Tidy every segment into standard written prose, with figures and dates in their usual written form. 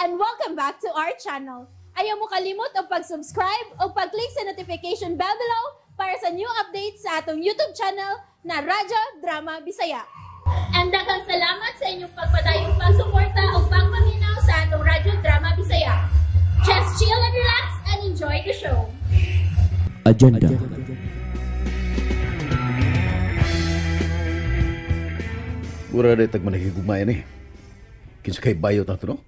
And welcome back to our channel. Ayaw mo kalimot og pag-subscribe o pag-click sa notification bell below para sa new updates sa atong YouTube channel na Radyo Drama Bisaya. And daghang salamat sa inyong pagpadayong pagsuporta o pagpaminaw sa atong Radyo Drama Bisaya. Just chill and relax and enjoy the show. Agenda. Mura na itag manahigugmaya ni. Kinsa kay bayot na to, no?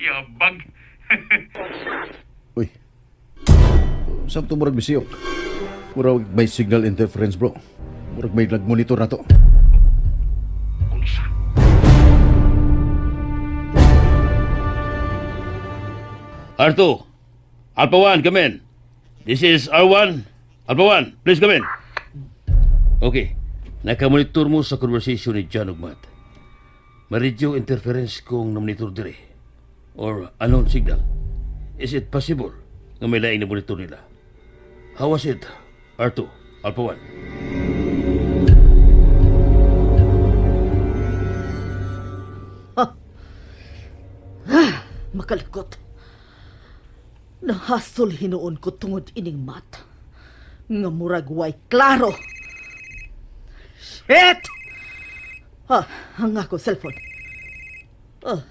Yabag. Uy. Saan to murag bisiyok? Murag may signal interference, bro. Murag may nagmonitor na to. Unsa? R2, Alpha 1, come in. This is R1. Alpha 1, please come in. Okay. Nakamonitor mo sa conversation ni John ug Matt. May radio interference kung namonitor dire. Or unknown signal. Is it possible nga may laing namonitor nila? How was it, R2, Alpha 1? Makalagot. Nahasol hinuon ko tungod ining Matt. Nga murag way klaro. Shit! Ah, ang ako cellphone. Ah,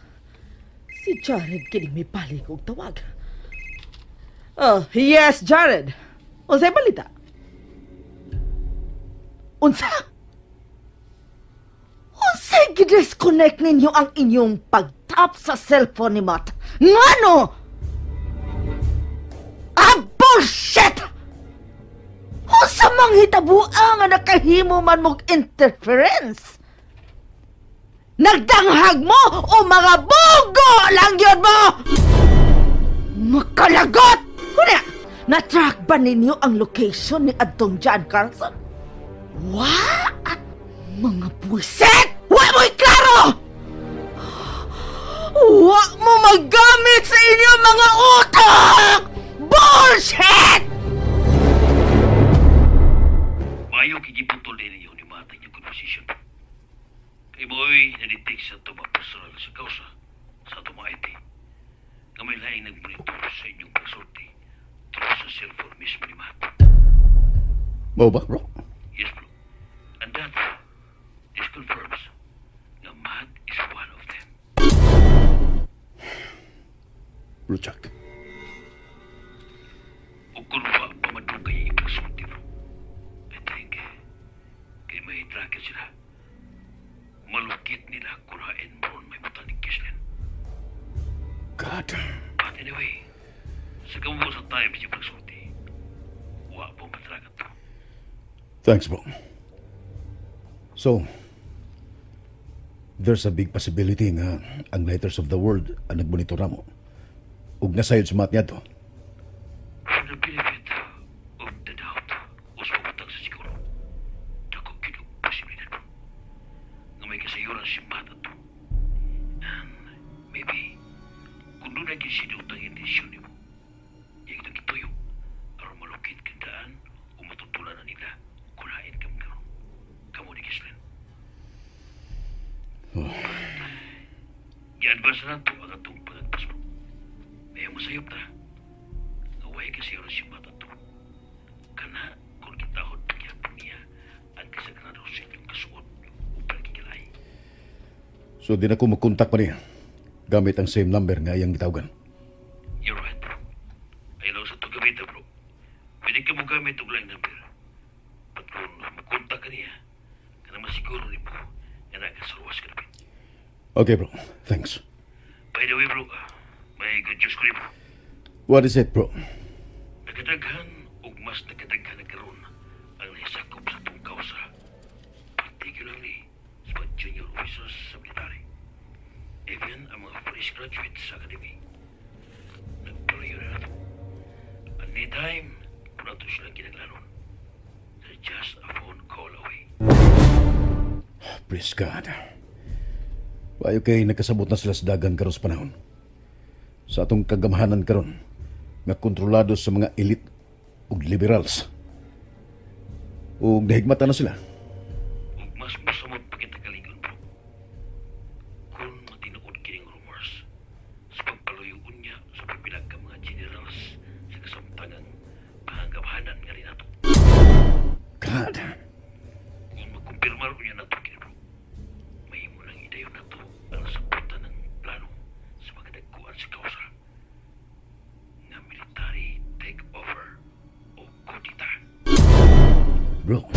si Jared kining may balik og tawag. Ah, yes, Jared. Unsay balita? Unsa? Unsay gidisconnect ninyo ang inyong pagtap sa cellphone ni Matt? Ngano? Ah, bullshit! Unsa mang hitabua nga nakahimo man mog interference? Nagdanghag mo o mga bugo lang yun mo? Makalagot! Kunya, na-track ba ninyo ang location ni Adtong John Carlson? What? Mga buwisit! Wa mo'y klaro! Wa mo magamit sa inyong mga utak! Bullshit! Mayo kigiputol din ninyo ni Matt ang inyong conversation. Kay mo'y nadetect sa itong mga personal sa kausa sa itong mga IT. Nga may laing nagmonitor sa inyong pagsulti through sa cellphone mismo ni Matt. Mao ba, bro? Yes, bro. And that, this confirms na Matt is one of them. Blue Jack. O kung wa pa man doon kayo ipagsulti, bro. I think, kay may tracker sila. Malukit nila kurain mo may buta ni Kislen. God. But anyway, sa kamuha sa time siya pagsulti, wa po matrakat to. Thanks, bro. So, there's a big possibility nga ang Lighters of the World ang nagmonitor na mo. Ug nasayod sa mat niya to. For the benefit of the doubt, o sa pagbatang sa siguro, dako gyud og posibilidad, bro. Nga may kasayuran si Matt ato. And maybe, kung doon na gyud siya utang intensyon nimo, iya kitang gituyo, aron malukit kang daan o matutulan na nila kulain kang karon. Kamo ni Kislen. Oh. Gi-advance na nato ang atong pagagpas, bro. May masayop ta. Nga way kasayuran si Matt ato. Kana kung gitahod pagyapon niya ang kasagrado sa inyong kasuot o pagkikilay. So, di na ko magkontak pa niya. Gamit ang same number nga iyang gitawagan. You're right, bro. Ayaw lang sa itong gamita, bro. Pwede ka mo gamit og laing number. But kung magkontak ka niya, kana masiguro ni mo nga nakasaruwas ka na. Okay, bro. Thanks. By the way, bro, may good news ko nimo. What is it, bro? Nakadaghan og mas nakadaghan na karon ang nahisakop sa atong kausa. Particularly sa mga junior officers sa military. Even ang mga fresh graduates sa academy. Nagpalayo na nato. Anytime, kung nato silang kinaglanon. They're just a phone call away. Praise God. Payo kay nagkasabot na sila sa dagan karon sa panahon. Sa atong kagamhanan karon, nga kontrolado sa mga elite ug liberals. Ug nahigmata na sila. Ug mas mosamot pa kita kalingon, bro. Kumpirmar ko niya na ito, bro. Mahimo lang idayon na ito ang nasabutan ng plano sa magdagkuan sa kausa nga military takeover o kudita. Bro.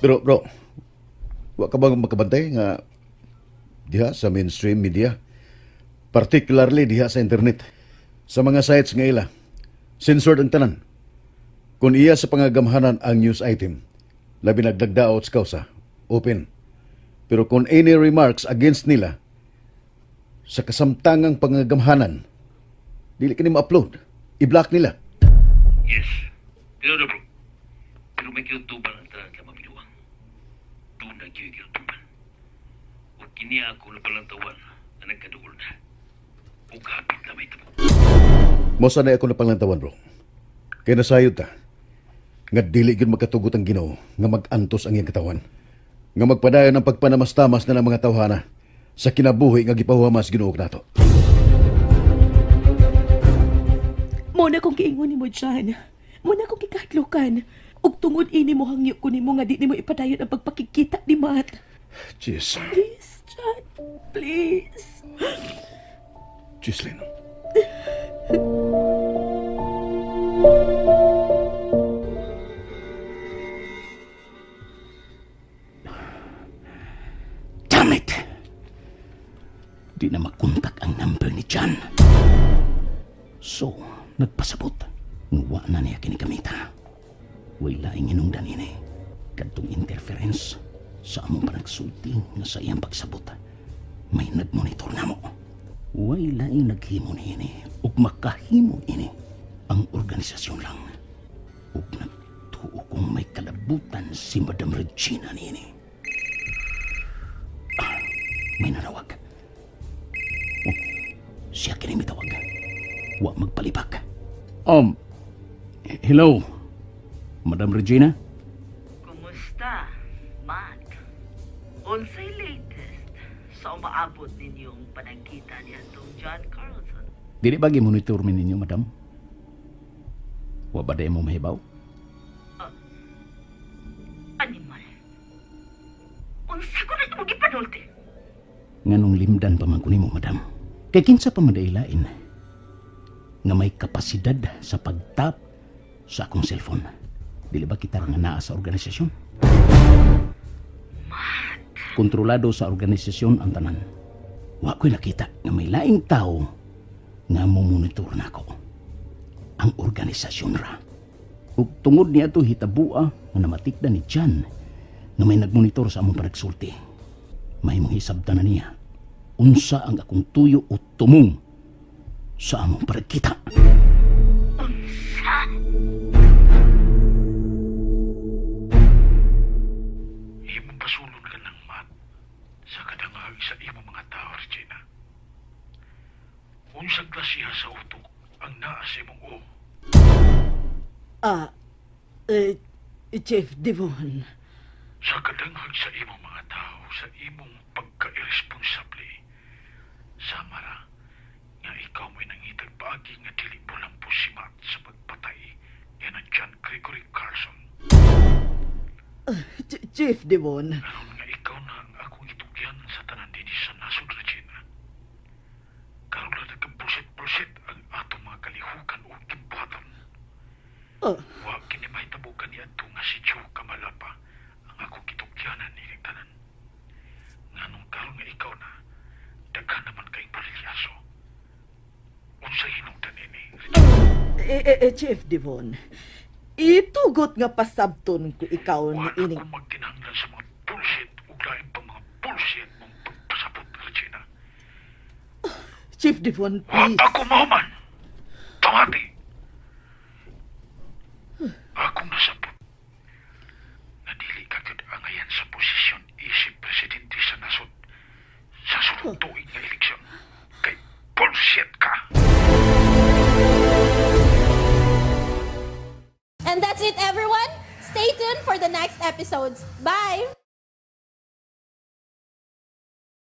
Pero bro, wa ka bang makabantay nga diha sa mainstream media, particularly diha sa internet, sa mga sites nga ila, censored ang tanan. Kung iya sa pangagamhanan ang news item, labi nagdagdaot sa kausa, open. Pero kung any remarks against nila, sa kasamtangang pangagamhanan, dili kini ma-upload. I-block nila. Yes. Pero bro, pero may kinutuban ang tanan sa mamiluang. Doon na kinutuban. O kini ako na palantawan na nagkaduol na. O kapit na may tabo. Mosa na ako na palantawan, bro. Kaya nasayod ta. Nga dili gyud magkatugot ang Ginoo nga mag-antos ang iyang katawan. Nga magpadayon ang pagpanamastamas na ng mga tawhana sa kinabuhi nga gipahuwamas Ginoo nato. Muna kong giingon nimo John. Muna kong gikahadlukan. Ug tungod ini mo hangyo ko nimo nga di nimo ipadayon ang pagpakigkita ni Matt. Jeez. Please, John. Please. Gislin. Damn it! Di na makontak ang number ni John. So, nagpasabot. Nguwa na niya kinikamita. Way laing hinungdan ini. Kadtong interference sa among panagsulti nga sa iyang pagsabot. May nagmonitor na mo. Way laing naghimo niini ug makahimo ini ang organisasyon lang. Ug nagtuo kong may kalabutan si Madam Regina niini. Ah, may nanawag. Oh, siya kini mitawag. Wa magpalibak. Hello, Madam Regina? Kumusta, Matt? Unsay latest sa umaabot ninyong panagkita ni atong John Carlson? Dili ba gi-monitor mi ninyo, Madam? Wa ba day mo mahibaw? Animal. Unsa ko na imong gipanulti? Nganong limdan pa man ko nimo, Madam? Kay kinsa pa man dailain nga may kapasidad sa pagtap sa akong cellphone. Dili ba kita nga naa sa organisasyon? Kontrolado sa organisasyon ang tanan. Wa ko'y nakita nga may laing tao nga mumonitor nako. Ang organisasyon ra. Ug tungod niya to hitabua nga namatikda ni John nga may nagmonitor sa among panagsulti. May mong hisabta na niya unsa ang akong tuyo o tumong sa among panagkita. Unsa? Imong pasulon ka ng Matt sa kadangag sa imong mga tao, Regina. Unsang klasiha sa utok ang naa sa imong uo? Chief Devon. Sa kadanghag sa imong mga tao, sa imong pagka-irresponsable, samara nga ikaw mo'y nangitag paagi nga dili bulampo si Matt sa pagpatay niya ng John Gregory Carlson. Chief Devon. Karon nga ikaw na ang akong itugyan sa tanan dinhi sa nasod, Regina. Karon na nagka-bullshit-bullshit ang atong mga kalihukan o gibuhaton. Wa kini mahitabo kaniadto nga si Joe Kamalapa ang akong kitugyanan ni tanan. Nganong karon nga ikaw na, daghan naman kayong parilyaso. Unsay hinungdan ini? Chief Devon, itugot nga pasabton ko ikaw Wa ni ining... na ko magkinahanglan sa mga bullshit ug lain pa mga bullshit mong pagpasabot, Regina. Chief Devon, Wa please. ako mahuman. Pamati. Akong nasabot na dili ka gyud angayan sa posisyon isip presidente sa nasod sa sunod tuig nga eleksyon. Kay bullshit ka. And that's it, everyone. Stay tuned for the next episodes. Bye!